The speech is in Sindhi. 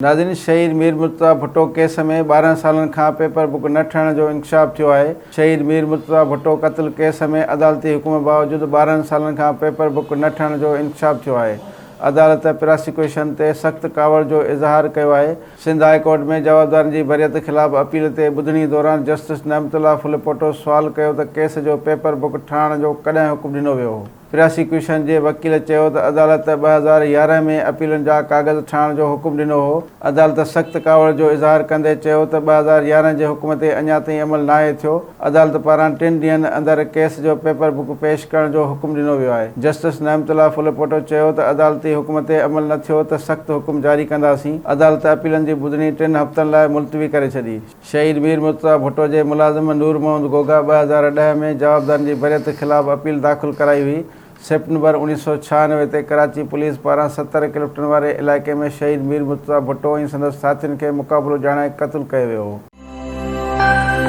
ناظرين شهيد مير مرتضيٰ ڀٽو ڪيس ۾ 12 سالن کان پيپر بڪ نه ٺهڻ جو انڪشاف ٿيو آهي، شهيد مير مرتضيٰ ڀٽو قتل ڪيس ۾ عدالتي حڪم باوجود 12 سالن کان پيپر بڪ نه ٺهڻ جو انڪشاف ٿيو آهي، عدالت پراسيڪيوشن تي سخت ڪاوڙ جو اظهار ڪيو آهي، سنڌ هاء ڪورٽ ۾ جوابدارن جي بريت خلاف اپيل تي ٻڌڻي دوران جسٽس نعمت الله ڦلپوٽو سوال ڪيو ته ڪيس جو پيپر بڪ ٺاهڻ جو ڪڏهن حڪم ڏنو ويو هو؟ پراسيڪيوشن جي وڪيل چيو ته عدالت 2011 ۾ اپيلن جا ڪاغذ ٺاهڻ جو حڪم ڏنو هو، عدالت سخت ڪاوڙ جو اظهار ڪندي چيو ته 2011 جي حڪم تي اڃا تائين عمل ناهي ٿيو، عدالت پاران ٽن ڏينهن اندر ڪيس جو پيپر بڪ پيش ڪرڻ جو حڪم ڏنو ويو آهي. جسٽس نعمت الله ڦلپوٽو چيو ته عدالتي حڪم تي عمل نه ٿيو ته سخت حڪم جاري ڪنداسين، عدالت اپيلن جي ٻڌڻي ٽن هفتن لاء ملتوي ڪري ڇڏي. شهيد مير مرتضيٰ ڀٽو جي ملازم نور محمد گوگا 2010 ۾ جوابدارن جي بريت خلاف اپيل داخل ڪرائي هئي. سيپٽمبر 1996 تي ڪراچي پوليس پاران 70 ڪلفٽن واري علائقي ۾ شهيد مير مرتضيٰ ڀٽو ۽ سندس ساٿين کي مقابلو ڄاڻائي قتل ڪيو ويو هو.